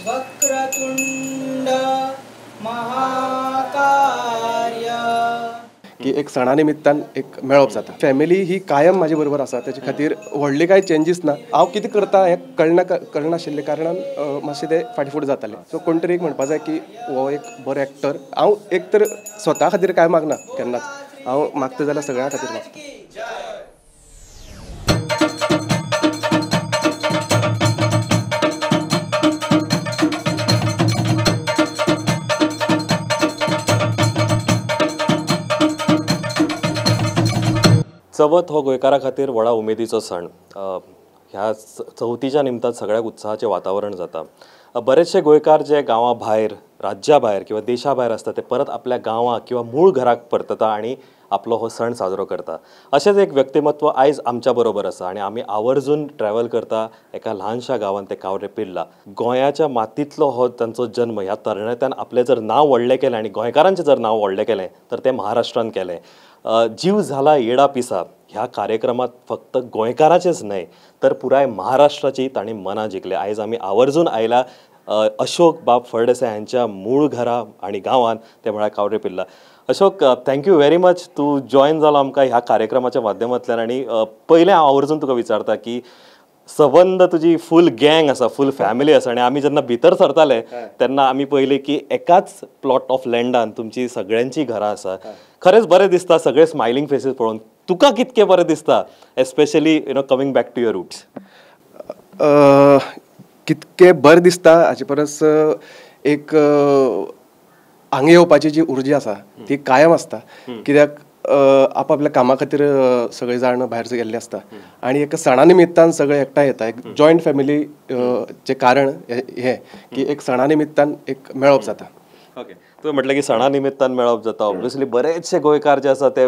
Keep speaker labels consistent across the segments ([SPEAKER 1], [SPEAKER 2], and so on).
[SPEAKER 1] वक्रतुंड महाकार्य
[SPEAKER 2] की एक सणा निमित्तान एक मेळप जाता. फॅमिली ही कायम म्हाजे बरोबर आसा, तेजे खातीर व्हडले कांय चेंजीस ना. हांव कितें करता हें कळनाशिल्ले कारणान मातशें तें फाटीं फुडें जातालें. सो कोण तरी एक म्हणपा जाय की हो एक बरो एक्टर. हांव एक तर स्वता खातीर कांय मागना केन्नाच, हांव मागता जाल्यार सगळ्यां खातीर मागता.
[SPEAKER 3] चवथ हो गोंयकारा खातीर व्हडा उमेदीचो सण. ह्या चवथीच्या निमतान सगळ्याक उत्साहाचें वातावरण जाता. बरेचशे गोंयकार जे गांवा भायर, राज्या भायर किंवा देशा भायर आसता ते परत आपल्या गांवाक किंवा मूळ घराक परतता आनी आपलो हो सण साजरो करता. अशेंच एक व्यक्तिमत्व आयज आमच्या बरोबर आसा आनी आमी आवर्जून ट्रॅवल करता एका ल्हानशा गांवांत, ते कावरे पिर्ला. गोंयाच्या मातींतलो हो तांचो जन्म. ह्या तरणाट्यान आपलें जर नांव व्हडलें केलें आनी गोंयकारांचें जर नांव व्हडलें केलें तर तें महाराष्ट्रान केलें. जीव झाला येडा पिसा ह्या कार्यक्रमात फक्त गोंयकाराचेच न्हय तर पुराय महाराष्ट्राची तांणी मनां जिखले. आयज आमी आवर्जून आयला अशोक बाब फळदेसाय हांच्या मूळ घरा आनी गांवांत, ते म्हळ्यार Cavorem Pirla. Ashok, thank you very much, तूं जॉयन जालो आमकां ह्या कार्यक्रमाच्या माध्यमांतल्यान. आनी पयलें हांव आवर्जून तुका विचारता की सबंद तुजी फूल गँग आसा, फूल फॅमिली आसा आनी आमी जेन्ना भितर सरताले तेन्ना आमी पळयलें की एकाच प्लॉट ऑफ लँडान तुमची सगळ्यांची घरां आसा. खरेंच बरें दिसता सगळे स्मायलींग फेसीस पळोवन. तुका कितकें बरें दिसता, especially you know coming back to your roots?
[SPEAKER 2] कितकें बरें दिसता हाचे परस एक हांगा येवपाची जी उर्जा आसा ती कायम आसता. कित्याक आपापल्या कामा खातीर सगळे जाण भायर गेल्ले आसता आनी एका सणा निमित्तान सगळे एकठांय येता. एक जॉयंट फॅमिली चें कारण हें की एक सणा निमित्तान एक मेळप जाता.
[SPEAKER 3] ओके, तुवें म्हटलें की सणा निमित्तान मेळप जाता. ऑब्वियसली बरेचशे गोंयकार जे आसा ते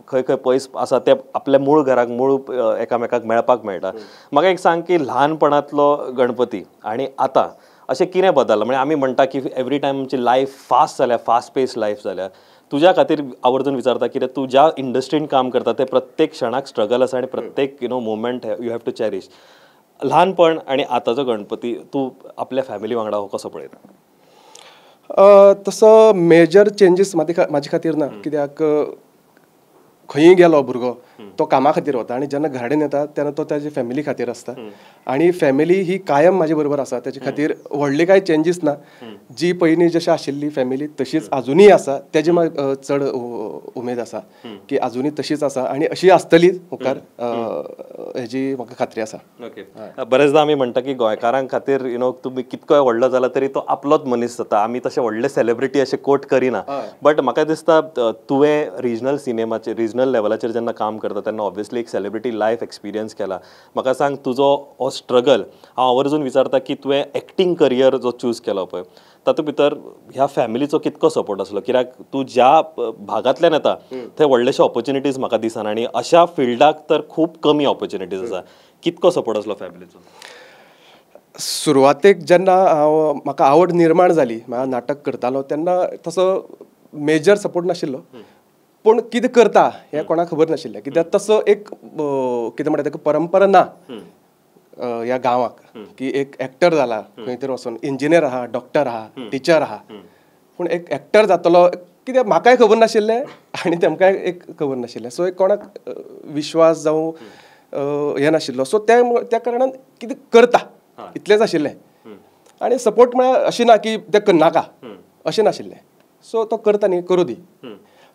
[SPEAKER 3] खंय खंय पयस आसा ते आपल्या मूळ घराक, मूळ एकामेकाक मेळपाक मेळटा. म्हाका एक सांग की ल्हानपणांतलो गणपती आनी आतां अशें कितें बदल्लां? म्हणजे आमी म्हणटा की एवरी टायम आमची लायफ फास्ट जाल्या, फास्ट पेस लायफ जाल्या. तुज्या खातीर आवर्जून विचारता कित्याक तूं ज्या इंडस्ट्रीन काम करता ते प्रत्येक क्षणाक स्ट्रगल आसा आनी प्रत्येक you know moment you have to cherish. ल्हानपण आनी आतांचो गणपती तूं आपल्या फॅमिली वांगडा हो कसो पळयता?
[SPEAKER 2] तसो मेजर चेंजीस म्हाजे खातीर ना, कित्याक खंयी गेलो भुरगो तो कामा खातीर वता आनी जेन्ना घरा कडेन येता तेन्ना तो ताजे फॅमिली खातीर आसता आनी फॅमिली ही कायम म्हाजे बरोबर आसा. तेजे खातीर व्हडले कांय चेंजीस ना. जी पयलीं जशी आशिल्ली फॅमिली तशीच आजुनूय आसा. तेजी म्हाका चड उमेद आसा की आजुनूय तशीच आसा आनी अशी आसतली मुखार, हेजी म्हाका खात्री आसा.
[SPEAKER 3] ओके, बरेचदा आमी म्हणटा की गोंयकारां खातीर you know तुमी कितकोय व्हडलो जाला तरी तो आपलोच मनीस जाता. आमी तशे व्हडले सेलिब्रिटी अशे कोट करिना, बट म्हाका दिसता तुवें रिजनल सिनेमाचेर, रिजनल लेवलाचेर जेन्ना काम करता तेन्ना ऑब्वियसली एक सेलिब्रिटी लायफ एक्सपिरियन्स केला. म्हाका सांग तुजो हो स्ट्रगल, हांव आवर्जून विचारता की तुवें एक्टींग करियर जो चूज केलो पळय तातूंत भितर ह्या फॅमिलीचो कितको सपोर्ट आसलो? कित्याक तूं ज्या भागांतल्यान येता थंय व्हडलेशे ऑपॉर्च्युनिटीज म्हाका दिसना आनी अशा फिल्डाक तर खूब कमी ऑपॉर्च्युनिटीज आसा. कितको सपोर्ट आसलो फॅमिलीचो?
[SPEAKER 2] सुरवातेक जेन्ना हांव म्हाका आवड निर्माण जाली, हांव नाटक करतालो तेन्ना तसो मेजर सपोर्ट नाशिल्लो, पूण कितें करता हें कोणाक खबर नाशिल्लें. कित्याक तसो एक कितें म्हणटा ताका परंपरा ना ह्या गांवाक की एक एक्टर जाला खंय तरी वचोन, इंजिनियर आहा, डॉक्टर आहा, टिचर आहा, पूण एक एक्टर जातलो कित्याक म्हाकाय खबर नाशिल्लें आनी तेमकांय एक खबर नाशिल्लें. सो एक कोणाक विश्वास जावं हें नाशिल्लो. सो त्या कारणान कितें करता इतलेंच आशिल्लें आनी सपोर्ट म्हळ्यार अशें ना की तें करनाका अशें नाशिल्लें. सो तो करता न्ही, करूं दी.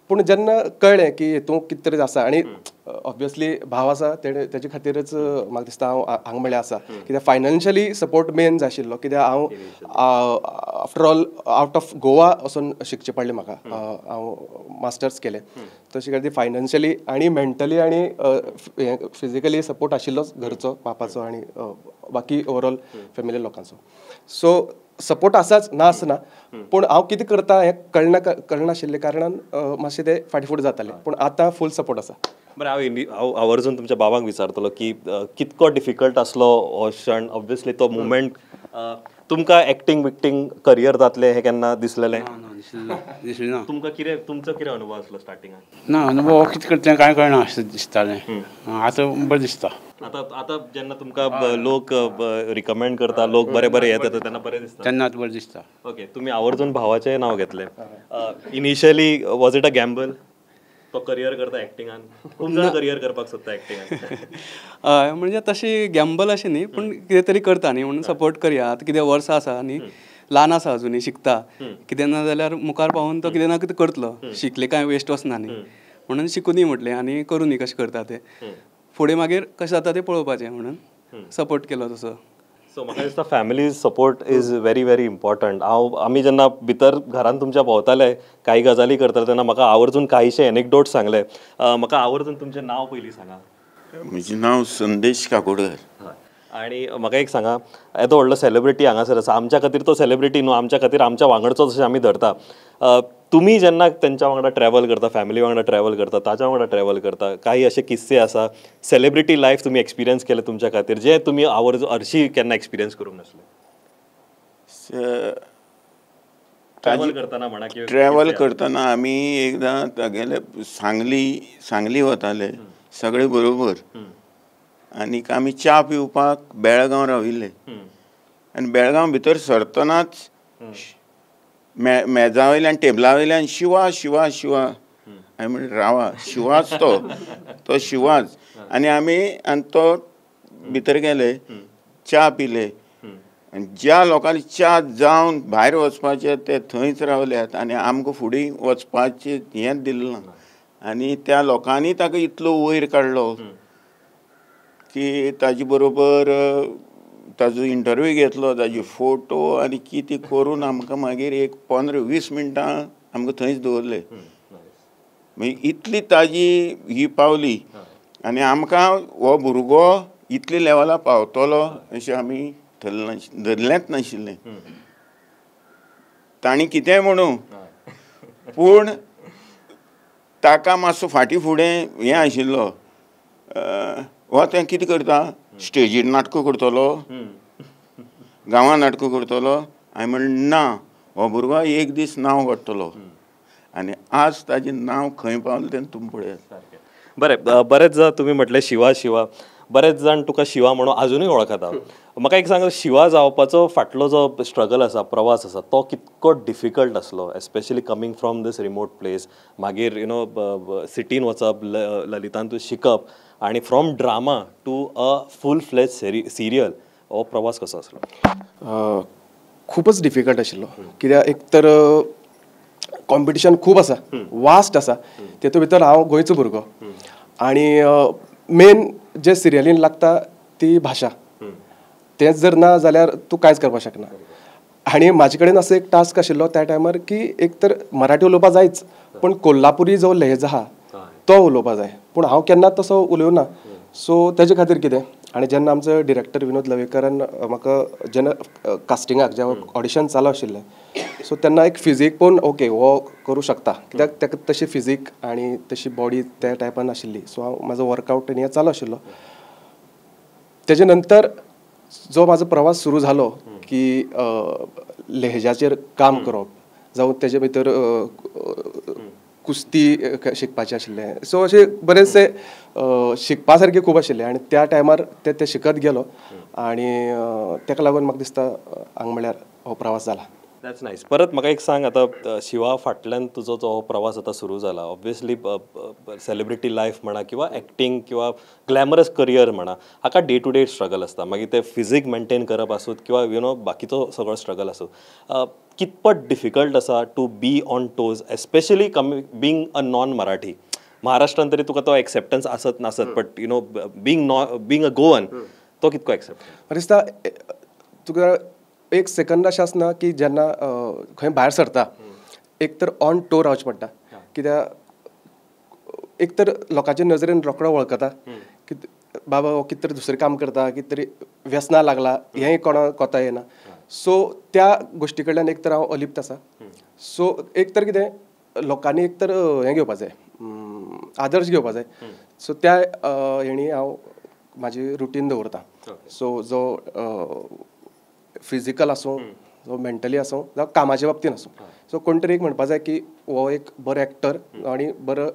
[SPEAKER 2] पूण जेन्ना कळ्ळें की हितून कितें तरी आसा आनी ऑब्वियसली भाव आसा तेजे खातीरच म्हाका दिसता हांव हांगा म्हळ्यार आसा. कित्याक फायनान्शियली सपोर्ट मेन जाय आशिल्लो. कित्याक हांव after all out of Goa वचून शिकचें पडलें म्हाका. हांव मास्टर्स केलें, तशें खातीर फायनान्शियली आनी मेंटली आनी फिजिकली सपोर्ट आशिल्लोच घरचो, बापाचो आनी बाकी ओवरऑल फॅमिली लोकांचो. सो सपोर्ट आसाच, ना आसना, पूण हांव कितें करता हें कळनाशिल्ले कारणान मातशें तें फाटीं फुडें जातालें, पूण आतां फूल सपोर्ट आसा.
[SPEAKER 3] बरें, हांव आवर्जून तुमच्या बाबांक विचारतलो की कितको डिफिकल्ट आसलो हो क्षण? ऑब्वियसली तो मुमेंट तुमकां एक्टींग बिक्टींग करियर जातलें हें केन्ना दिसलेलें?
[SPEAKER 4] ना,
[SPEAKER 1] दिसलें दिसलें ना.
[SPEAKER 3] तुमकां कितें, तुमचो कितें अनुभव आसलो स्टार्टिंगाक?
[SPEAKER 1] ना, अनुभव कितें करता तें कांय कळना अशें दिसतालें. आतां बरें दिसता.
[SPEAKER 3] आतां आतां जेन्ना तुमकां लोक रिकमेंड करता, लोक बरे बरे येता तेन्ना बरें दिसता?
[SPEAKER 1] तेन्ना आतां बरें दिसता.
[SPEAKER 3] ओके, तुमी आवर्जून भावाचें नांव घेतलें. Initially was it a gamble? तो करियर करता एक्टिंगान, खूब जाण करियर करपाक सोदता एक्टिंगान.
[SPEAKER 4] हय, म्हणजे तशी गॅम्बल अशें न्ही, पूण कितें तरी करता न्ही म्हणून सपोर्ट करया. आतां कितें वर्सां आसा न्ही, ल्हान आसा अजुनूय, शिकता, कितें ना जाल्यार मुखार पावून तो कितें ना कितें करतलो. शिकले कांय वेस्ट वचना न्ही, म्हणून शिकुनी म्हटलें आनी करुनी कशें करता तें, फुडें मागीर कशें जाता तें पळोवपाचें म्हणून सपोर्ट केलो तसो.
[SPEAKER 3] सो म्हाका दिसता family support is very very important. हांव आमी जेन्ना भितर घरान तुमच्या भोंवताले, कांय गजाली करताले, तेन्ना म्हाका आवर्जून कांयशे एनेक्डोट सांगले. म्हाका आवर्जून तुमचें नांव पयलीं सांगा.
[SPEAKER 5] म्हजें नांव संदेश काकोडकर.
[SPEAKER 3] आनी म्हाका एक सांगा, येदो व्हडलो सेलिब्रिटी हांगासर आसा, आमच्या खातीर तो सेलिब्रिटी न्हू, आमच्या खातीर आमच्या वांगडचो जशें आमी धरता. तुमी जेन्ना तेंच्या वांगडा ट्रॅवल करता, फॅमिली वांगडा ट्रॅवल करता, ताच्या वांगडा ट्रॅवल करता, काही अशे किस्से आसा सेलिब्रिटी लायफ तुमी एक्सपिरियन्स केले तुमच्या खातीर जे तुमी आवर्जून हरशीं केन्ना एक्सपिरियन्स करूंक नासले? ट्रॅवल करतना म्हणा किंवा
[SPEAKER 5] ट्रॅवल करतना आमी एकदां तागेले सांगली सांगली वताले सगळे बरोबर, आनीक आमी च्या पिवपाक बेळगांव राविल्ले. आनी बेळगांव भितर सरतनाच मेजा वयल्यान टेबला वयल्यान शिवा शिवा शिवा, हांवें म्हणलें रावा, शिवाच तो, तो शिवाच. आनी आमी आनी तो भितर गेले, च्या पिले. आनी ज्या लोकांनी च्या जावन भायर वचपाचें ते थंयच रावल्यात आनी आमकां फुडें वचपाचें हेंच दिलें ना. आनी त्या लोकांनी ताका इतलो वयर काडलो की ताजे बरोबर ताजो इंटरव्यू घेतलो, ताजी फोटो आनी कितें करून आमकां मागीर एक 15-20 मिनटां आमकां थंयच दवरले. मागीर इतली ताजी ही पावली आनी आमकां हो भुरगो इतले लेवला पावतलो अशें आमी धरलेंच नाशिल्लें. तांणी कितेंय म्हणूं, पूण ताका मातसो फाटीं फुडें हें आशिल्लो, हो तें कितें करता, स्टेजीर नाटकां करतलो, गांवां नाटकां करतलो. हांवें म्हणलें ना, हो भुरगो एक दीस नांव काडटलो. आनी आज ताजें नांव खंय पावलें तें तुमी पळयात.
[SPEAKER 3] बरें, बरेच जाण तुमी म्हटलें शिवा शिवा, बरेच जाण तुका शिवा म्हणून आजुनूय वळखता. म्हाका एक सांग, शिवा जावपाचो फाटलो जो स्ट्रगल आसा, प्रवास आसा, तो कितको डिफिकल्ट आसलो, especially coming from this remote place, मागीर you know सिटीन वचप, ललितान तूं शिकप, आनी from drama to a full fledge serial, हो प्रवास कसो आसलो?
[SPEAKER 2] खूबच डिफिकल्ट आशिल्लो, कित्याक एक तर कॉम्पिटिशन खूब आसा, वास्ट आसा, तेतूंत भितर हांव गोंयचो भुरगो आनी मेन जे सिरियलीन लागता ती भाशा, तेंच जर ना जाल्यार तूं कांयच करपाक शकना. आनी म्हाजे कडेन असो एक टास्क आशिल्लो त्या टायमार की एक तर मराठी उलोवपाक जायच, पूण कोल्हापुरी जो लहेजा आहा तो उलोवपाक जाय, पूण हांव केन्ना तसो उलोवना. सो तेजे खातीर कितें, आनी जेन्ना आमचो डिरेक्टर विनोद लवेकरान म्हाका जेन्ना कास्टिंगाक जेन्ना ऑडिशन चालू आशिल्लें, सो तेन्ना एक फिजीक पळोवन ओके हो करूं शकता, कित्याक ताका तशी फिजीक आनी तशी बॉडी त्या टायपान आशिल्ली. सो हांव म्हाजो वर्कआवट आनी हें चालू आशिल्लो. तेजे नंतर जो म्हाजो प्रवास सुरू जालो की लेहजाचेर काम करप, जावं तेजे भितर कुस्ती शिकपाचें आशिल्लें, सो अशें बरेचशे शिकपा सारकें खूब आशिल्लें आनी त्या टायमार ते ते शिकत गेलो आनी ताका लागून म्हाका दिसता हांगा म्हणल्यार हो प्रवास जाला.
[SPEAKER 3] That's nice. परत म्हाका एक सांग, आतां शिवा फाटल्यान तुजो जो प्रवास आतां सुरू जाला, ऑब्वियसली सेलिब्रिटी लायफ म्हणा किंवा एक्टींग किंवा ग्लॅमरस करियर म्हणा, हाका डे टू डे स्ट्रगल आसता, मागीर ते फिजीक मेंटेन करप आसूं किंवा you know बाकीचो सगळो स्ट्रगल आसूं, कितपत डिफिकल्ट आसा to be on toes, especially being a non Marathi? महाराष्ट्रान तरी तुका तो एक्सेप्टन्स आसत नासत, but you know being a Goan, तो कितको एक्सेप्ट?
[SPEAKER 2] म्हाका दिसता तुका एक सेकंड अशें आसना की जेन्ना खंय भायर सरता एक तर ऑन टो रावचें पडटा, कित्याक एक तर लोकांचे नजरेन रोकडो वळखता की बाबा हो कितें तरी दुसरें काम करता, कितें तरी व्यसना लागला, हेंय कोणाक कोता येना. सो त्या गोश्टी कडल्यान एक तर हांव अलिप्त आसा. सो एक तर कितें लोकांनी एक तर हें घेवपा जाय, आदर्श घेवपा जाय. सो त्या हेणी हांव म्हाजी रुटीन दवरता. सो जो फिजिकल आसूं सो मेंटली आसूं जावं कामाच्या बाबतीन आसूं. सो कोण तरी एक म्हणपा जाय की हो एक बरो एक्टर आनी बरो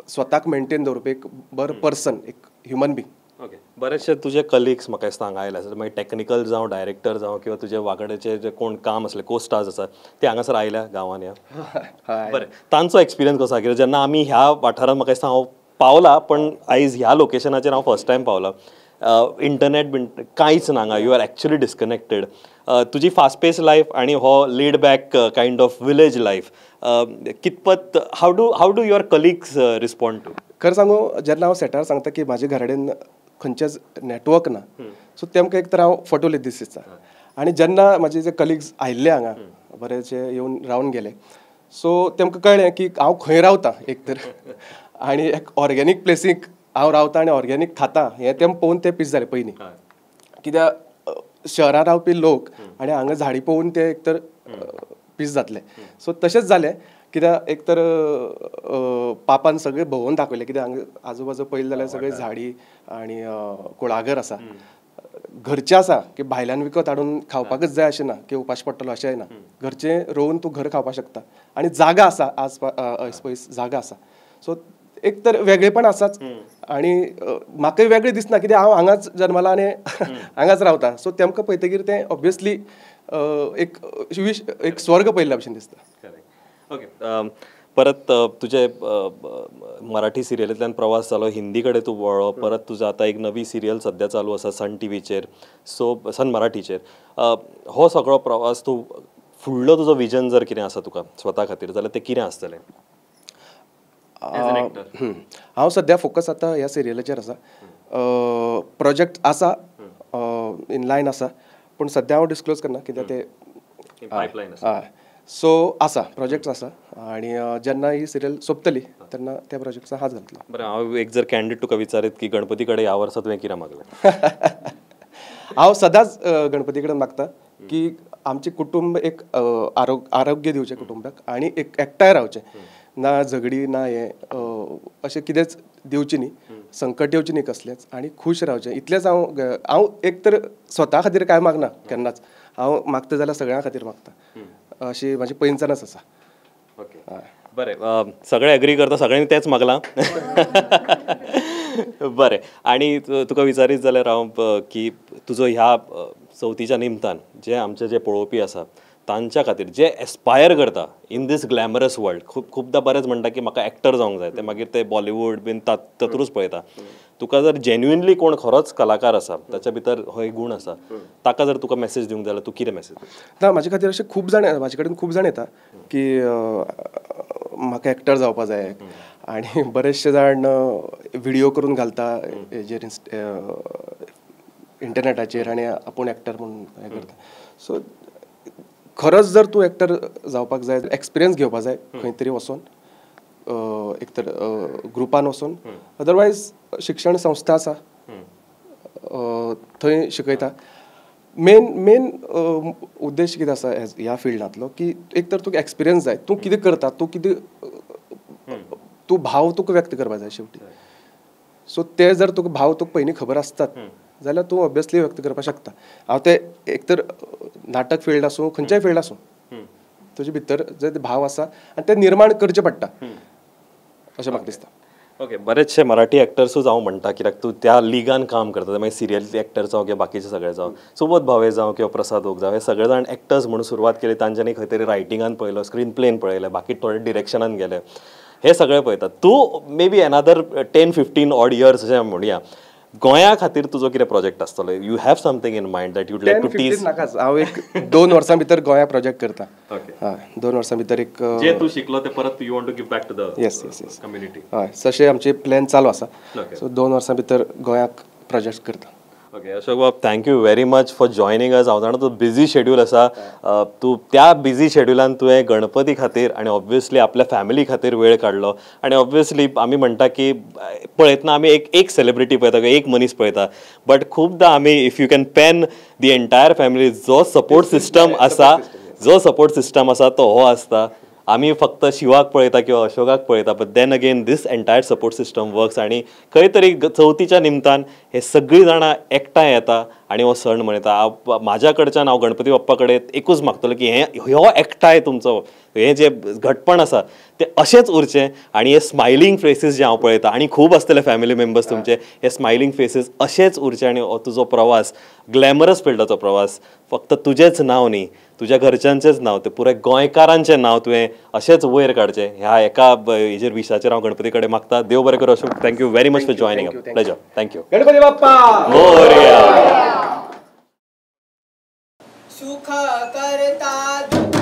[SPEAKER 2] स्वताक मेंटेन दवरपी एक बरो पर्सन, एक ह्युमन बींग.
[SPEAKER 3] ओके, बरेचशे तुजे कलिग्स म्हाका दिसता हांगा आयले आसत, मागीर टॅक्निकल जावं डायरेक्टर जावं किंवा तुजे वांगडाचे जे कोण काम आसले को स्टार्स आसा ते हांगासर आयल्या गांवांत ह्या? बरें, तांचो एक्सपिरियन्स कसो कित्याक जेन्ना आमी ह्या वाठारांत म्हाका दिसता हांव पावला, पण आयज ह्या लोकेशनाचेर हांव फर्स्ट टायम पावला, इंटरनेट बीन कांयच ना हांगा, you are actually disconnected. तुजी फास्ट पेस लायफ आनी हो laid back kind of village life कितपत how do your colleagues respond to?
[SPEAKER 2] खरें सांगू, जेन्ना हांव सेटार सांगता की म्हाज्या घरा कडेन खंयचेंच नॅटवर्क ना, सो तेमकां एक तर हांव फटवले उलयत दिसता. आनी जेन्ना म्हाजे जे कलिग्स आयिल्ले हांगा बरेचशे येवन रावन गेले, सो तेमकां कळ्ळें की हांव खंय रावता एक तर, आनी एक ऑर्गेनीक प्लेसीक हांव रावता आनी ऑर्गेनीक खाता हें तें पळोवन ते पीस जाले पयलीं. कित्याक शहरान रावपी लोक आनी हांगा झाडी पळोवन ते एक तर पीस जातले. सो तशेंच जालें, कित्याक एक तर पापान सगळें भोंवून दाखयलें, कित्याक हांगा आजूबाजू पळयलें जाल्यार सगळें झाडी आनी कुळागर आसा, घरचें आसा की भायल्यान विकत हाडून खावपाकच जाय अशें ना, की उपाशी पडटलो अशेंय ना, घरचें रोवन तूं घर खावपाक शकता आनी जागा आसा, आस पयस जागा आसा. सो एक तर वेगळेपण आसाच आनी म्हाकाय वेगळें दिसना कित्याक हांव हांगाच जन्मला आनी हांगाच रावता. सो तेमकां पळयतकीर तें ऑब्वियसली एक विश एक स्वर्ग पळयल्ल्या भशेन दिसता.
[SPEAKER 3] ओके, परत तुजे मराठी सिरियलींतल्यान प्रवास जालो, हिंदी कडेन तूं वळ्ळो, परत तुजो आतां एक नवी सिरियल सद्या चालू आसा सन टीव्हीचेर, सो सन मराठीचेर. हो सगळो प्रवास तूं फुडलो तुजो विजन जर कितें आसा तुका स्वता खातीर जाल्यार तें कितें आसतलें?
[SPEAKER 2] हांव सद्या फोकस आतां ह्या सिरियलाचेर आसा. प्रोजेक्ट आसा, इन लायन आसा, पूण सद्या हांव डिस्क्लोज करना कित्याक ते
[SPEAKER 3] पायपलायन आसा.
[SPEAKER 2] सो आसा, प्रोजेक्ट्स आसा आनी जेन्ना ही सिरियल सोंपतली तेन्ना त्या प्रोजेक्ट्सा हात घातलो.
[SPEAKER 3] बरें, हांव एक जर कॅन्डिडेट तुका विचारीत की गणपती कडेन ह्या वर्सा तुवें कितें मागलें?
[SPEAKER 2] हांव सदांच गणपती कडेन मागता की आमचें कुटुंब एक आरोग्य दिवचें कुटुंबाक आनी एक एकठांय रावचें, ना झगडी ना हें अशें कितेंच दिवचें न्ही, संकट येवचें न्ही कसलेंच, आनी खूश रावचें इतलेंच. हांव हांव एक तर स्वता खातीर कांय मागना केन्नाच, हांव मागता जाल्यार सगळ्यां खातीर मागता, अशी म्हाजी पयलींच्यानच आसा.
[SPEAKER 3] ओके, बरें, सगळे एग्री करता, सगळ्यांनी तेंच मागलां. बरें, आनी तुका विचारीत जाल्यार हांव की तुजो ह्या चवथीच्या निमतान जे आमचे जे पळोवपी आसा तांच्या खातीर जे एस्पायर करता इन these glamorous world, खूब खुबदां बरेंच म्हणटा की म्हाका एक्टर जावंक जाय, ते मागीर ते बॉलिवूड बीन तातूंतच पळयता. तुका जर जेन्युइनली कोण खरोच कलाकार आसा ताच्या भितर हो एक गूण आसा, ताका जर तुका मॅसेज दिवंक जाय जाल्यार तूं कितें मॅसेज?
[SPEAKER 2] ना, म्हाजे खातीर अशें खूब जाण म्हाजे कडेन खूब जाण येता की म्हाका एक्टर जावपा जाय, आनी बरेचशे जाण व्हिडियो करून घालता हेजेर इंटरनेटाचेर आनी आपूण एक्टर म्हूण हें करता. सो खरोच जर तूं एक्टर जावपाक जाय, एक्सपिरियन्स घेवपा जाय खंय तरी वचोन, एक तर ग्रुपान वचोन, अदरवायज शिक्षण संस्था आसा थंय शिकयता. मेन मेन उद्देश कितें आसा ह्या फिल्डांतलो की एक तर तुका एक्सपिरियन्स जाय, तूं कितें करता, तूं कितें तूं भाव तुका व्यक्त करपा जाय शेवटी. सो ते जर तुका भाव तुका पयलीं खबर आसतात जाल्यार तूं ऑब्वियसली व्यक्त करपाक शकता. हांव ते एक तर नाटक फिल्ड आसूं खंयच्याय फिल्ड आसूं, तुजे भितर जे भाव आसा आनी ते निर्माण करचे पडटा अशें म्हाका दिसता.
[SPEAKER 3] ओके, बरेचशे मराठी एक्टर्सूच हांव म्हणटा कित्याक तूं त्या लिगान काम करता, मागीर सिरियल एक्टर जावं किंवा बाकीचे सगळे जावं, सुबोध भावे जावं किंवा प्रसाद ओक जावं, हे सगळे जाण एक्टर्स म्हणून सुरवात केली, तांच्यांनी खंय तरी रायटिंगान पळयलो, स्क्रीन प्लेन पळयलें, बाकी थोडे डिरेक्शनान गेले, हे सगळे पळयतात. तूं maybe another 10-15 odd years अशें म्हणया, गोंया खातीर तुजो कितें प्रोजेक्ट आसतलो? You have something in mind that you'd like to tease?
[SPEAKER 2] नाकाच, हांव एक 2 वर्सां भितर गोंया प्रोजेक्ट करता. हय, 2 वर्सां भितर एक
[SPEAKER 3] जे तूं शिकलो ते परत you want to give back to the
[SPEAKER 2] yes yes yes
[SPEAKER 3] community.
[SPEAKER 2] हय, तशें आमचे प्लॅन चालू आसा. सो 2 वर्सां भितर गोंयाक प्रोजेक्ट करता.
[SPEAKER 3] ओके अशोक बाब, thank you very much for joining us. हांव जाणा तूं बिजी शेड्यूल आसा, तूं त्या बिजी शेड्युलान तुवें गणपती खातीर आनी ऑब्वियसली आपल्या फॅमिली खातीर वेळ काडलो. आनी ऑब्वियसली आमी म्हणटा की पळयतना आमी एक एक सेलिब्रिटी पळयता किंवा एक मनीस पळयता, बट खुबदां आमी if you can pan the entire family, जो सपोर्ट सिस्टम आसा, जो सपोर्ट सिस्टम आसा तो हो आसता. आमी फक्त शिवाक पळयता किंवा अशोकाक पळयता, but then again this entire support system works. आनी खंय तरी चवथीच्या निमतान हे सगळीं जाणां एकठांय येता आनी हो सण मनयता. म्हाज्या कडच्यान हांव गणपती बाप्पा कडेन एकूच मागतलो की हें ह्यो एकठांय तुमचो हें जें घटपण आसा तें अशेंच उरचें आनी हे स्मायलींग फेसीस जे हांव पळयता आनी खूब आसतले फॅमिली मेंबर्स तुमचे, हे स्मायलींग फेसीस अशेंच उरचे आनी हो तुजो प्रवास ग्लॅमरस फिल्डाचो प्रवास फक्त तुजेंच नांव न्ही, तुज्या घरच्यांचेंच नांव, तें पुराय गोंयकारांचें नांव तुवें अशेंच वयर काडचें ह्या एका हेजेर विशाचेर हांव गणपती कडेन मागता. देव बरें करूं Ashok. Thank you very much for joining. Pleasure. Thank you.
[SPEAKER 2] Ganpati Bappa
[SPEAKER 3] Morya.
[SPEAKER 6] सुख करता.